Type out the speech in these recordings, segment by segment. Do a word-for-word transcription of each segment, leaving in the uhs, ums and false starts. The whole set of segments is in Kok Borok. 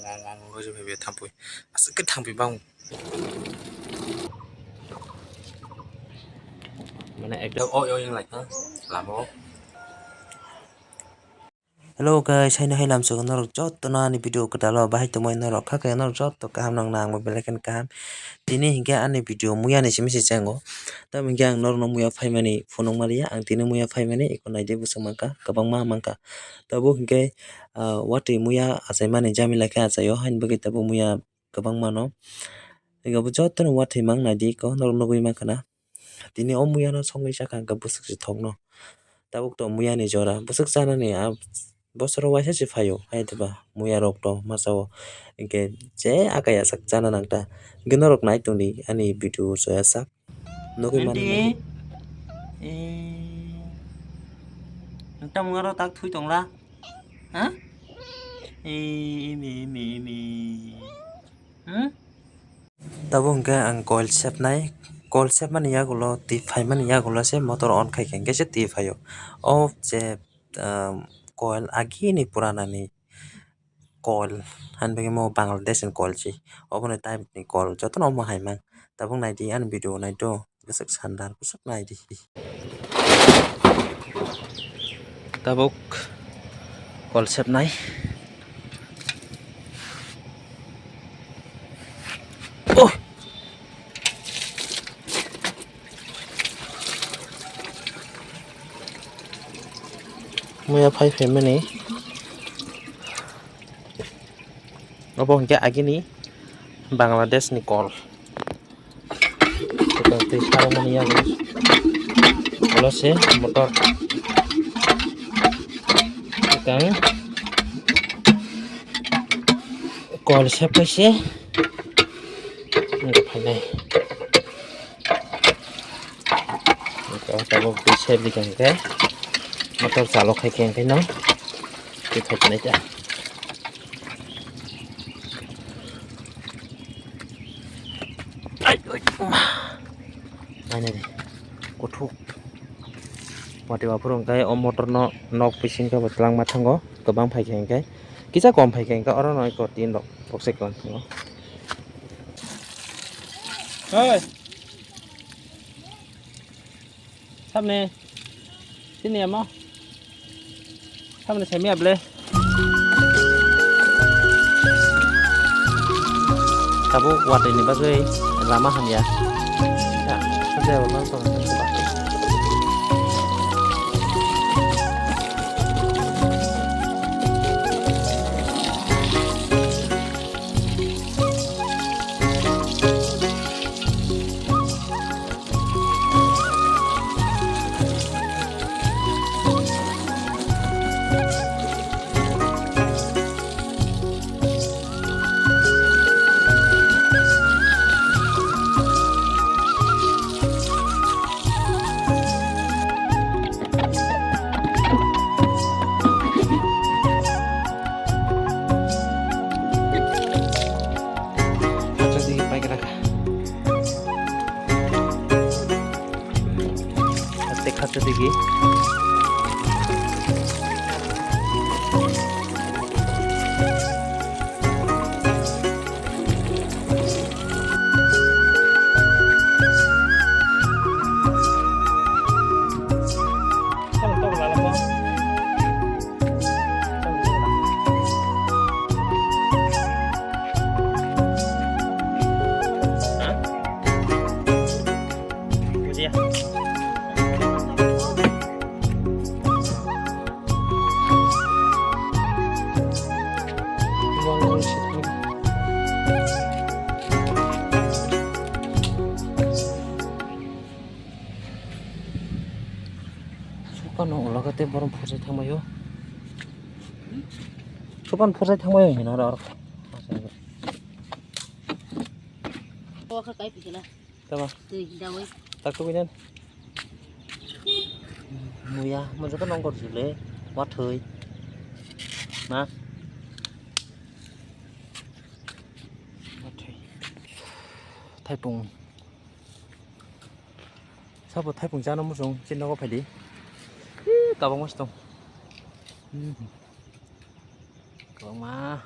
Ang, ang, ang, ang, thampui. Aswk khe thampui bang. Mane ekdom oi, oi, oi, like, ha? Lama o. Hello guys, haino hai lamsok norok jotto no ani video kwtal o bahai tongmani norok kha khe norok jotto kaham nang nang bo belai kheno kaham. Tini hinkhe ani video muya ni simi se chengo. Tamo hinkhe ang norok no muya phaimani phunuk maliya, ang tini muya phaimani eko naidi bwswk mankha, kwbangma mankha. Tabuk hinkhe, ah, watwi muya achaimani jamila khe achaio, haini bagwi tabuk muya kwbangma no. Ego bo jotono watwi mang naidi eko norok nugwi mankha na. Tini o muya no songwi chakha hinkhe bwswk se thokno. Tabuk to muya ni jora bwswk chanani a bosoro waisa se phaio, hai diba muya rok to masa o hinkhe je akai asak chana nang ta. Hinkhe norok nai tongdi ani video soya sak. Nugwi mano. Ente, eh, nokta mungaro tak thui tongla? Ha? Eh, imi, imi, imi. Hmm? Tabuk hinkhe ang coil sepnai, coil sepmani yagulo twi phaimani yagulo se motor on khaikhe hinkhe se twi phaio. O je, um, coil agini puranani coil, hani bagwi mo Bangladesh ni coil se, oboni type ni coil jotono omo hai mang. Tabuk naidi ani video naito. Bwswk sandar, bwswk nai di. Tabuk coil sepnai. Oh! Muya phai phaimani. Obo hinkhe agini Bangladesh ni coil. Tei sarmani yago. Ulo se motor. Tang coil sepkaise. Hinkhe phainai. Tabuk twi sep di khe motor chalo khai khe hinkhe no twi khai nai ta. Ai, oi, ma. Nai nai di. Kuthuk. Mati baphuru hinkhe o motor no nok bising khe bo twlangma thango. Kwbang phai khe hinkhe. Kisa kom phai khe hinkhe oro no eko tin rok. Bokse kon thango. Hey. Sabni. Sini amo. Sabni semi able. Tabuk watwi ni bagwi lama hamya. Ya, saja wala tong. Hacha digi paikra kha. Haste khacha digi. Sopan no ulo khe tei borom phurjai thangbaio. Sopan phurjai thangbaio hino oro. Tama. Twi dawi. Tak tu kuinan. Muya, muya kan nongkor jule, wathwi. Na? Wathwi. Thaipung. Sabo thaipung chano muchung, chini nogo phaidi. Ih, kabangma se tong. Hmm. Kwbangma.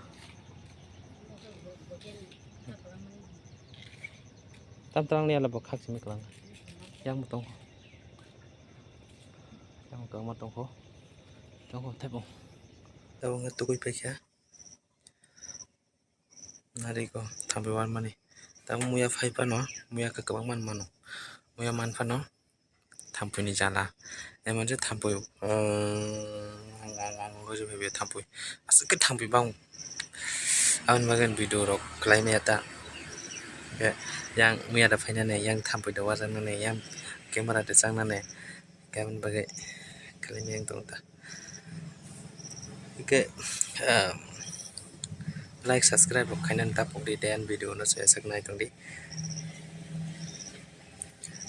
Tam twlang ni ala bo khak simi kwlang. Yang bo tongkho. Yang bo kwbangma tongkho. Tongkho tei bo. Tabuk wngkha tukui paikha. Nariko thampui uanmani. Tabuk muya phai phano, muya khe kwbangma mano. Muya man phano thampuini jala. Emon je thampui, ong, ong, ong, ong, ong, ong, thampui. Aswk khe thampui bang. Aboni bagwi video rok khlai maya ta. Khe yang muya da phainani, yang thampui da wajaknani, yang camera da chaknani. Khe aboni bagwi khlai maya wng tong ta. Hingke, ah, like, subscribe rok khainani ta pokdi, tei ani video no chayajak nai tongdi.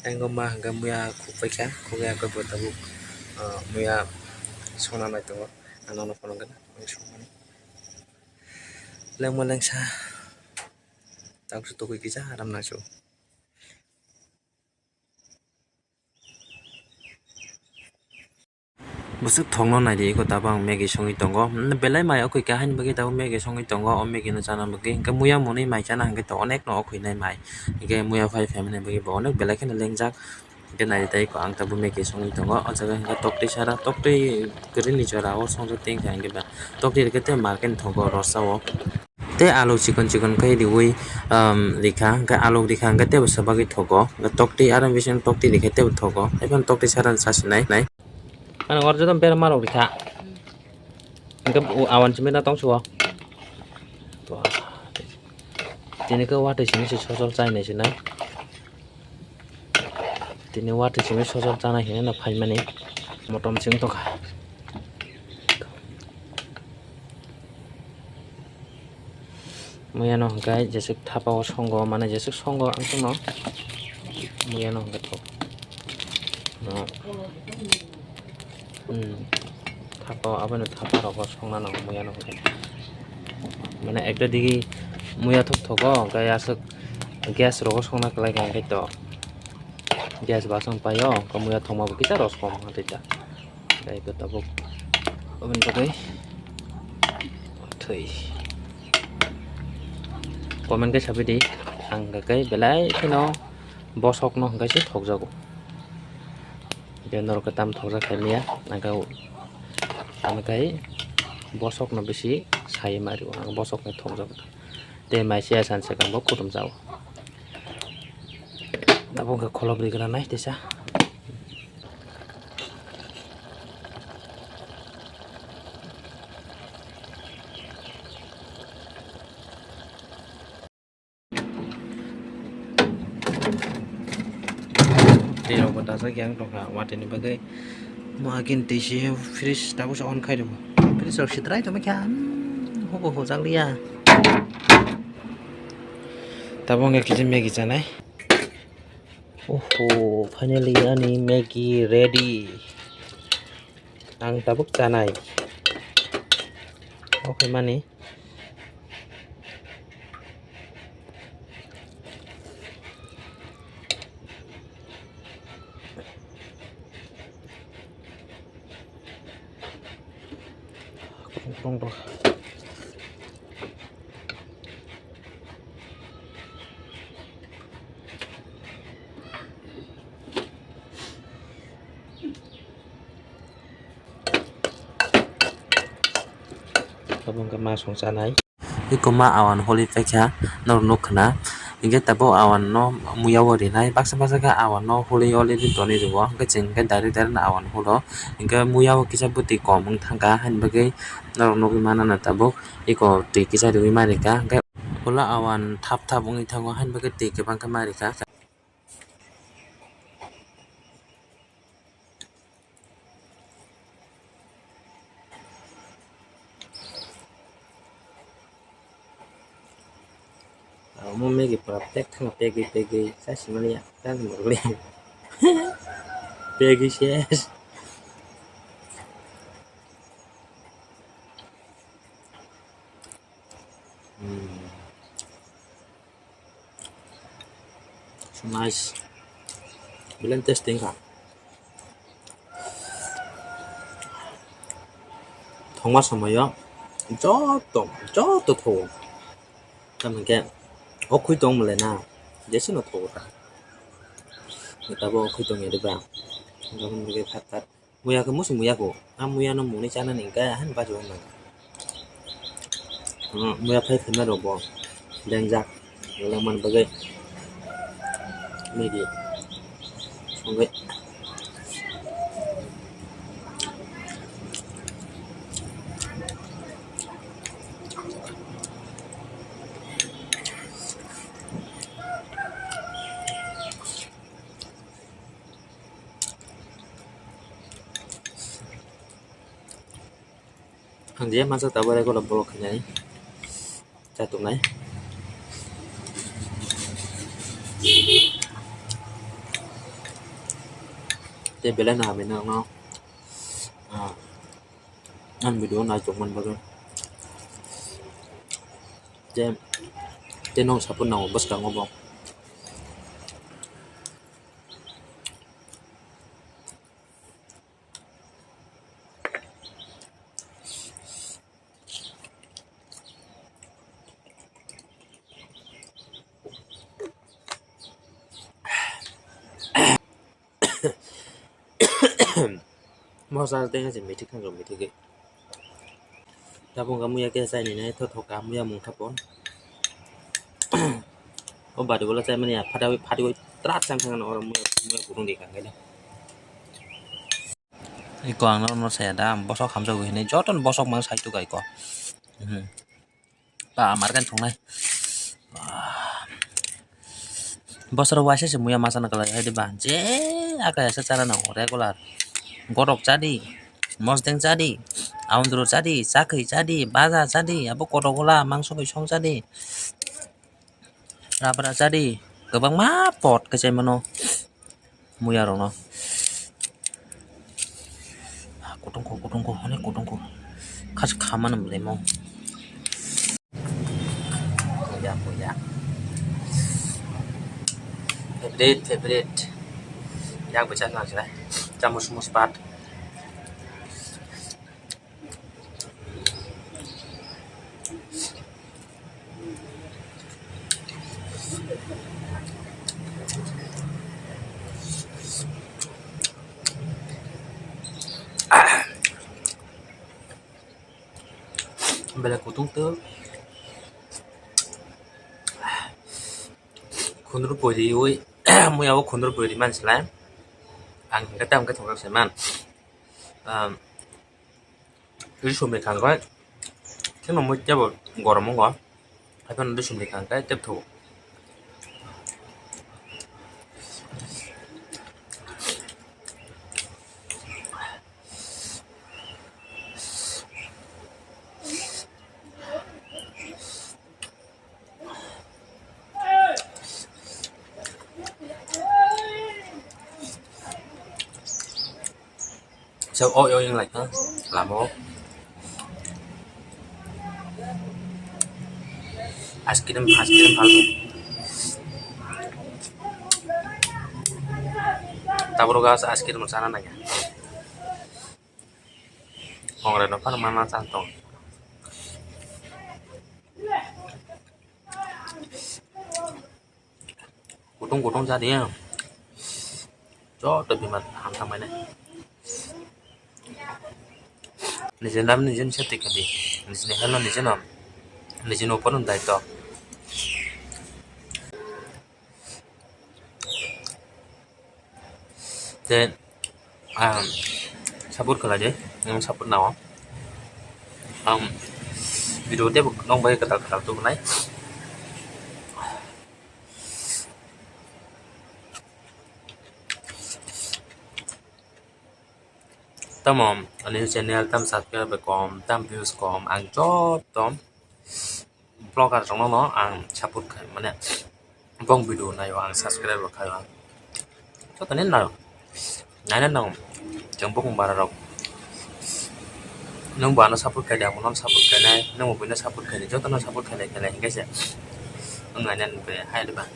Ang ma hingke muya khuk paikha, khuk ya khe bo tabuk, ah, muya songna nai tongo, ang nono phunukgwna, ang songmani. Lengma lengsa, tabuk se tokoi kisa aram nangsu. Bwswk thokno naidi, eko tabuk ang Maggi songwi tongo. Belai mai okhoi kha haini bagwi tabuk Maggi songwi tongo, o Maggi no chana bagwi. Hingke muya mwnwi mai chana hingke to onek no okhoi nai mai. Hingke muya phai phaimani bagwi bo onek belai kheno lengjak. Hingke naidi tai eko ang tabuk Maggi songwi tongo. O jaga hingke toktwi sara, toktwi kwrwini jora o songjak tei hingke ba toktwi rwkhe tei market ni thongo rwsa o. Tei alu chikon chikon khe riui, um, rikha, hingke alu rikha, hingke teibo swbagwi thogo. Hingke toktwi, aro bising toktwi rikhe teibo thogo. Haiphano toktwi sara chasinai, nai. Ano oro joto berma rok rikha. Hingke o awan simi na tongsuo. Tini khe watwi simi se sojol chainai sinai. Tini watwi simi sojol chana hinwi no phaimani. Motom chwng tongkha. Muya no hwnkhe jeswk thapa o songo, mane jeswk songo ang tongno. Muya no hwnkhe thok. No. Hmm. Thapa o, abono thapa rogo songna nango muya no hwnkhe. Mane ekta digi muya thok thogo, hwnkhe aswk gas rogo songna kwlai kha hwnkhe to. Gas basong paio, hwnkhe muya thokma bo kisa ros kom hwnkhe ta. Tei bo tabuk aboni bagwi thwi. Comment khe sabai di, ang hwnkhe belai kheno bosokno hwnkhe se thokjago. Je norok khe tam thokjak khaimaya, hwnkhe ang khe bosokno bisi sai ma rio, ang bosokno thokjago. Tei mai se san se kang bo kutum jao. Tabuk khe kholop ri gra nai teisa. Tei rok bo dajak yang tongkha watwi ni bagwi. Mo agin twi se fridge tabuk se on khai rw. Fridge rok sitrai tongma khe, hmm, hubu hujak liya. Tabuk wngkha kisa Maggi chanai. Oho, finally ani Maggi ready. Ang tabuk chanai. Oke mani. Kurung kurung bro. Abo wngkha masong chanai. Eko ma awan holi paikha norok nukha na. Hinkhe tabuk awan no muya o rinai baksa baksa khe awan no holi already tonwi rwo. Hinkhe chwng hinkhe direct direct no awan hulo. Hinkhe muya o kisa bwtwi kom wng thangkha haini bagwi norok nugwi mano na tabuk eko twi kisa riwi ma rikha. Hinkhe ulo awan thap thap wngwi thango haini bagwi twi kwbang khe ma rikha. Omo Maggi pura pek thangna pegwi pegwi chasi mani ya, chasi mani ya. Pegwi ses. Hmm. So nice. Belai tasty wngkha. Thongma somoyo joto, joto thogo. Tamo hwnkhe o khwi tong mole na, jesino thogo ta. Tabo o khwi tong ya de ba. Gabon bege phat phat. Muya khe musu muya ko. A muya no muni chana ni kaya han bajo na. Muya phai khna ro bo. Dengjak. Wala man bagwi. Midi. Songwi. Ang je masa tabuk regular vlog khainai chatuknai. Tei belai no hamya nang no, ah, ang video naitokmani bagwi. Tei, tei nwng support nango bwskango bo. Mosa tengka se mithi khanjak mithi khe. Tabuk wngkha muya khe chaini nai tho tho ka muya mungkha pon. O bari bola chaimani ya phatawi phatiwi trat chang thang oro muya muya kutung di kang khe. Iko ang norok no saya da bosok hamjak hinwi joto no bosok mang sai tuka iko. Ba market thungnai. Bosoro waisa se muya masa na kalai hai de ba je aka asa chara no regular. Godok chadi, mosdeng chadi, aundro chadi, chakri chadi, baja chadi, abo kotogola mangso bai song chadi. Rabra chadi, kwbangma pot khe chaimano muya rokno. Ah, kutung kho, kutung kho, onek kutung kho. Khas khamano belai mo. Muya, muya. Favorite, favorite. Yang bwsa nang sila. Chamus mus pat. Belai kutung tw khundur pori ui muya o khundur pori man sila ang hingke tam khe thongkak se man. Ri sumri kangkhe kheno mui tebo gorom wngo haiphano ri sumri kangkhe tebthogo. So, oi, oi, wng lai kha lama o. Ice cream, ice cream phalwi. Tabuk o ice cream chana nangya. Kongrai no phano mana chan tong. Kutung kutung cha di. Joto bimar hamtang mane. Nijini lam nijini safety kha di. Nijini health no nijino. Nijini upor no daityo. Te, ah, support khlai di, nang support nao. Ang video tebo nong bai kwtal kwtal tubunai. Tamo ani channel tam subscribe kom, tam views kom, ang joto vlogger rokno no ang support khai mane bong video naio ang subscribe rok khaio ang joto ni naio naina nang chwng bukung bara rok nwng bo ano support khai di ang bono support khainai nwng bo buino support khai di joto no support khainai khainai hinkhe se wng lainani bai hai diba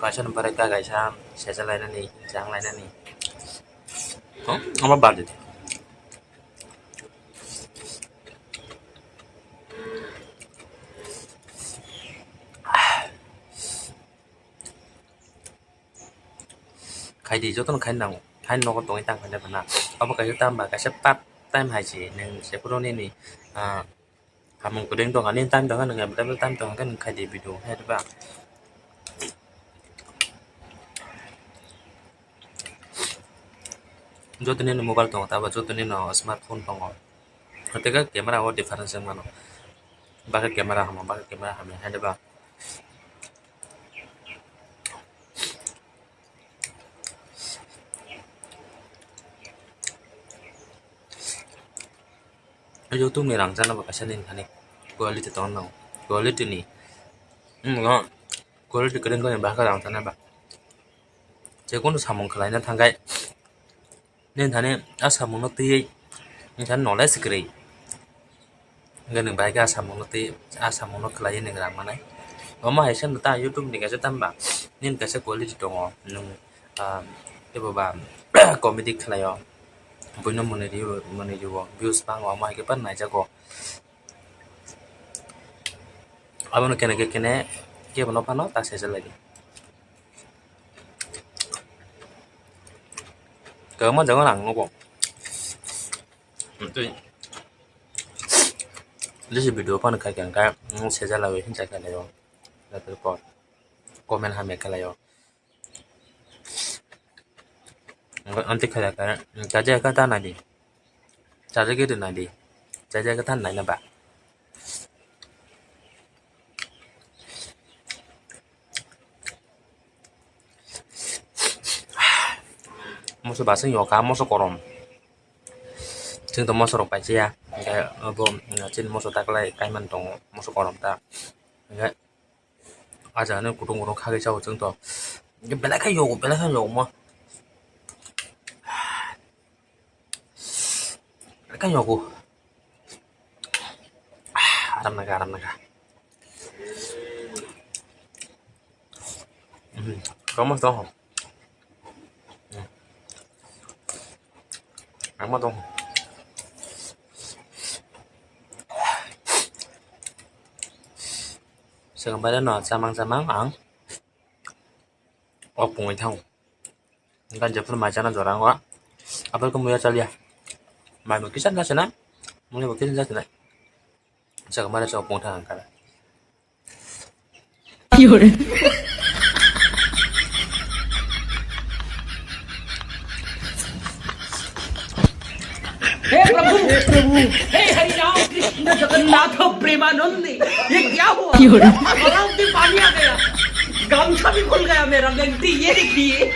kaisa no barai ta kaisa sejak lainani chang lainani. Omo bad di. khaidi, jotono khaina nango, haino nogo tongwi tang khaina bana. Abo kaisa tamba kaisa part time hai se, nwng jephuru nini, ah, samung kwrwng tongkha, nini time tongkha, nwng available time tongkha, nwng khaidi video hai ba. Joto nini mobile tongo, tabo joto nini smartphone tongo. Tei camera o difference wng mano. Bakhe camera hamo, bakhe camera hamya hai ba. YouTube ni rang chana bo kaisa nini thani quality tong nang, quality ni, hmm, no, quality kwrwng kwrwng bakhe rang chana ba. Je kono samung khlaina thangkhai, nini thani a samung no twiwi, nini thani knowledge kwrwi. Hwnkhe nwng bahai khe a samungno tei a samungno khlaiwi nwng rang manai. Omo hai se ta YouTube ni kaisa tamba nini kaisa quality tongo, nwng, ah, teibo ba comedy khlaio, buino mwnwi rio, mwnwi rio, views bango, omo hai khe phano naijago. Abono kene khe kene kebono phano ta sejak lai di. Kwbangma jaga ang nugo. Tei jesi video phano khai khe hwnkhe, mm, sejak lai hinsa khe laio. Comment hamya khe laio. Anti khaida khe, chajakya khe ta naidi. Chajakya de naidi. Chajakya khe ta naina ba. Moso basing yo kha, moso korom. Chwng to moso rok paisiya. Hwnkhe abo, chini moso ta kwlai kaiman tongo, moso korom ta. Hwnkhe Ah jaga nw kutung kutung khagwi chao chwng to. Belai khe yogo, belai khe yogo mo. Belai khe yogo. Aram naga, aram naga. Hmm, kamu tahu. Ang ma tong. Swkang bai no chamang chamang ang o pungwi thango. Hwnkhe jephuru mai chana jora wngkha, aphuru khe muiya chaliya. Mai bo kisa jasina, muiya bo kisa jasina. Swkang bai no pung thang ang kha. हे प्रभु, हे प्रभु, हे हरि राम कृष्ण जगन्नाथ प्रेमानंद, ये क्या हुआ? क्यों रे? गला में पानी आ गया, गमछा भी खुल गया मेरा, गलती ये देखिए।